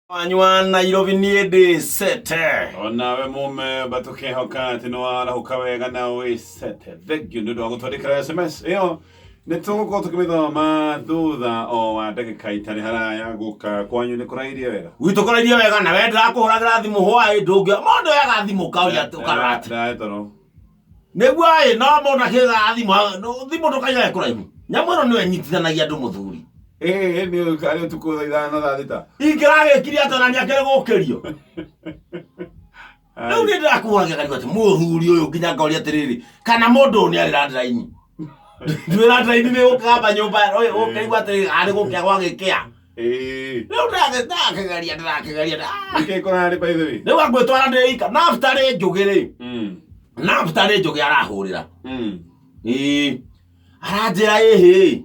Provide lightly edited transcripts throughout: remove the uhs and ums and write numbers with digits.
Wanyu wa Nairobi niĩ ndĩ sete. Onawe mũmemba tũkehoka atĩ nĩ warahũka wega na wĩ sete. Thank you nĩ ũndũ wa gũtwandĩkĩra SMS ĩyo. Nĩ tũgũkorwo tũkĩmĩthoma thutha o wa ndagĩka itarĩ haraya. Gũka kwanyu nĩ kũrairie wega? Gwitũ kũrairie wega na we ndĩrakũhũragĩra thimũ hwaĩ ndũngĩ mũndũ oyaga thimũ ũkaũria ũkarora atĩ. Ndae toro. Nĩguo ĩ no mũndũ akĩoyaga thimũ thimũ ndũkaigage kũraihu. Nyamũ ĩno nĩyo ĩnyitithanagia andũ mũthuri. Ĩĩ nĩ karĩ ũtukũ thaa ithano thaa thita. Ingĩragĩkire atĩa na nĩakĩrĩ gũkĩrio. Rĩu nĩ ndĩrakũhũragia ngarigwo atĩ mũthuri ũyũ nginya ngoria atĩrĩrĩ kana mũndũ ũyũ nĩ arĩ landline. Ndwĩ landline nĩ gũkamba nyũmba ũyũ ũkaigua atĩrĩrĩ arĩ gũkĩa gwagĩkĩa. Ĩĩ. Rĩu ndĩrakĩgeria ndĩrakĩgeria. Nĩkĩ kũrarĩ by the way? Rĩu angwĩtwara ndĩ ika naftarĩ njũgĩ rĩ. Naftarĩ njũgĩ arahũrĩra. Ĩĩ. Aranjĩra ĩhĩ.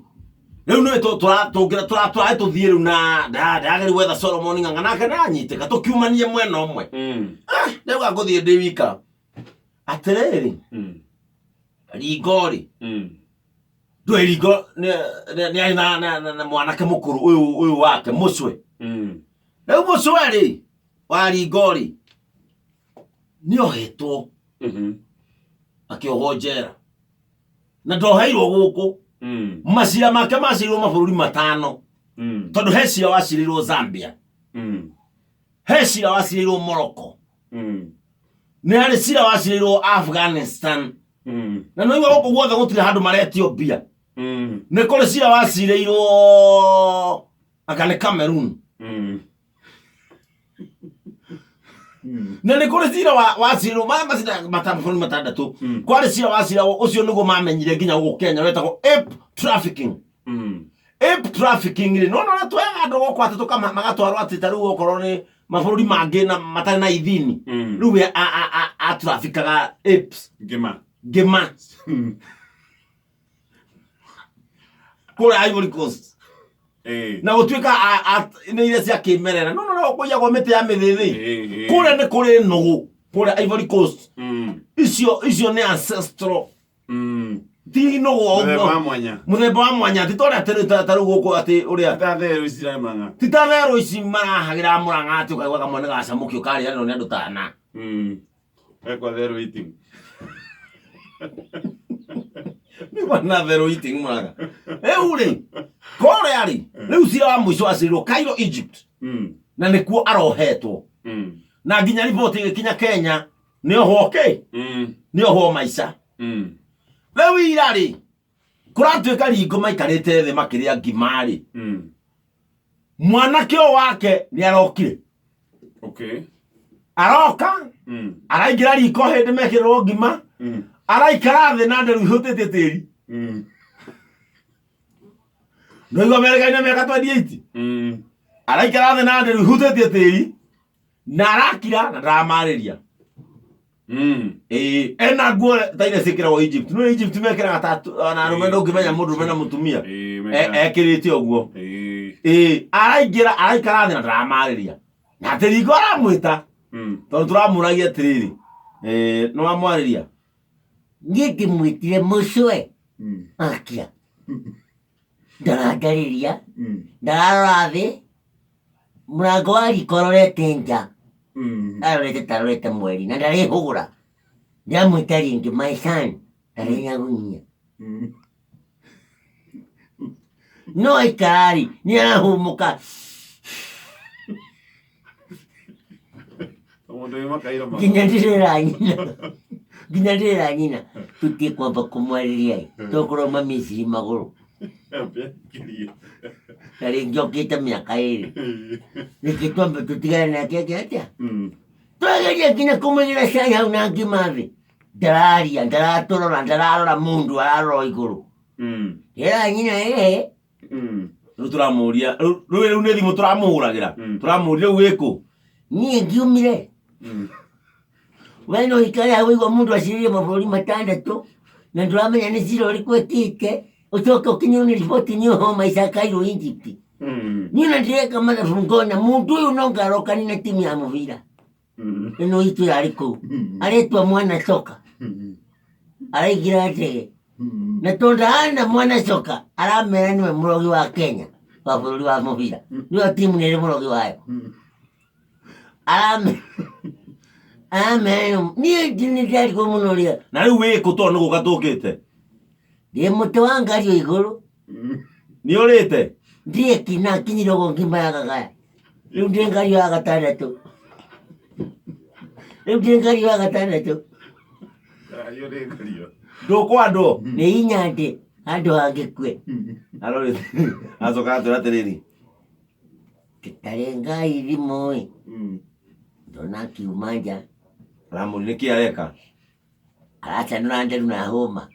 Rĩu nĩ tũrathiĩ tũthiĩ rĩu na ndageri gwetha Solomon Ng'ang'a nake ndanyitĩka tũkiumanie mwena ũmwe. Rĩu angũthiĩ ndĩ wika. Atĩrĩrĩ, ringo rĩ, ndũĩ ringo nĩ arĩ na mwanake mũkũrũ ũyũ ũyũ wake mũcwe. Rĩu mũcwe rĩ, wa ringo rĩ, nĩ ohetwo akĩohwo njera. Na ndoheirwo gũkũ. Macira make macirĩirwo mabũrũri matano. Tondũ he cira wacirĩirwo Zambia. He cira wacirĩirwo Morocco. Nĩ harĩ cira wacirĩirwo Afghanistan. Na nĩ waigua gũkũ guothe gũtirĩ handũ maretio mbia. Nĩ kũrĩ cira wacirĩirwo anga nĩ Cameroon. Na nĩ kũrĩ cira wacirĩirwo maya macira mabũrũri matandatũ. Kwarĩ cira waciragwo ũcio nĩguo mamenyire nginya gũkũ Kenya wetagwo ape trafficking. Ape trafficking rĩ, nĩwona ũrĩa tuoyaga andũ gũkũ atĩ magatwarwo atĩ ta rĩu okorwo nĩ mabũrũri mangĩ na matarĩ na ithini. Rĩu we atrafikaga apes. Ngĩma. Ngĩma. Kũrĩa Ivory Coast. Na gũtuĩka nĩ iria cia kĩmerera. No no kũiyagwo mĩtĩ ya mĩthĩthĩ. Kũrĩa nĩ kũrĩ nũgũ. Kũrĩa Ivory Coast. Icio icio nĩ ancestral. Ti nũgũ o Mũthemba ũguo. wa mwanya. Mũthemba wa mwanya ti torĩa atĩ ta rĩu gũkũ atĩ ũrĩa. Ta therũ ici irarĩ Mũrang'a. Ti ta therũ ici marahagĩra Mũrang'a atĩ ũkaigua kamwe nĩ gacamũkio karĩanĩrwo nĩ andũ ta ana. Ekwa therũ eating. Nĩ na therũ eating Mũrang'a. Rĩu rĩ, kũrĩa rĩ, rĩu cira wa mũico wacirĩirwo Cairo, Egypt. Na nĩkuo arohetwo. Na nginya riboti ĩgĩkinya Kenya nĩ ohwo kĩ? Nĩ ohwo maica. Rĩu ira rĩ, kũratuĩka ringo maikarĩte thĩ makĩrĩa ngima rĩ, mwanake ũyũ wake nĩ arokire. Aroka, araingĩra riko hĩndĩ mekĩrĩrwo ngima, araikara thĩ na nderu ihutĩtie tĩri. Nĩwaigua merĩgaine mĩaka 28? Araikara thĩ na nderu ihutĩtie tĩri, na arakira na ndaramarĩria. Ĩĩ, ena nguo ta iria ciĩkĩragwo Egypt. Nĩ Egypt mekĩraga ta ona arũme ndũngĩmenya mũndũrũme na mũtumia. Ekĩrĩte ũguo. Ĩĩ, araingĩra araikara thĩ na ndaramarĩria. Na atĩ ringo aramwĩta tondũ tũramũragia atĩrĩrĩ, nĩ wamwarĩria? Niĩ ndĩmwĩtire mũcwe akia ndaranjarĩria ndararora thĩ mũrango wa riko arorete nja arorete ta arorete mweri na ndarĩhũgũra ndĩramwĩta rĩngĩ my son ndarĩnyagunyia no aikarari nĩ arahũmũka. Mũndũ wĩ makairo ma. Nginya ndĩrera nyina nginya ndĩrera nyina tũtie kwamba kũmwarĩria ĩ tokorwo mamisiri magũrũ na rĩngĩ okĩte mĩaka ĩrĩ reke twambe tũtigane nake ake atĩa twageria nginya kũmũigĩra cai hau na ngima thĩ ndararia ndaratũrora ndararora mũndũ ararora o igũrũ ndĩrera nyina ĩhĩ. Rĩu tũramũria, rĩu rĩu nĩ thimũ tũramũhũragĩra. Tũramũria rĩu wĩkũ? Niĩ ngiumire. We no ikare hau ũigua mũndũ acirĩire mabũrũri matandatũ na ndũramenya nĩ cira ũrĩkũ ekĩte ũcoke ũkinyĩrwo nĩ riboti nĩ ũhoma maica Cairo Egypt. Niĩ ona ndĩreka mathabu ngona mũndũ ũyũ no ngarokani na timu ya mũbira ĩno itũ yarĩ kũu aretwa mwana coka araingĩra ndege na tondũ ahana mwana coka aramera nĩwe mũrogi wa Kenya wa bũrũri wa mũbira nĩwe timu nĩ ĩrĩ mũrogi wayo. Arame arame niĩ nĩ ndarigwo mũno ũrĩa Na rĩu wĩ kũ tondũ nĩ gũka tũkĩte? Ndĩ mũtĩ wa ngario igũrũ. Nĩ ũrĩte? Ndirĩ kina kinyire ũguo ngima ya gagaya. Rĩu ndĩ ngario ya gatandatũ. Rĩu ndĩ ngario ya gatandatũ. Ayo nĩ ngario. Ndũkwandwo? Nĩ inya ndĩ handũ hangĩkue. Arorete. Acoka atwĩra atĩrĩrĩ. Tarengai thimũ ĩ. Ndona akiuma nja. Aramũria nĩkĩ areka? Aracanũra nderu na hũma.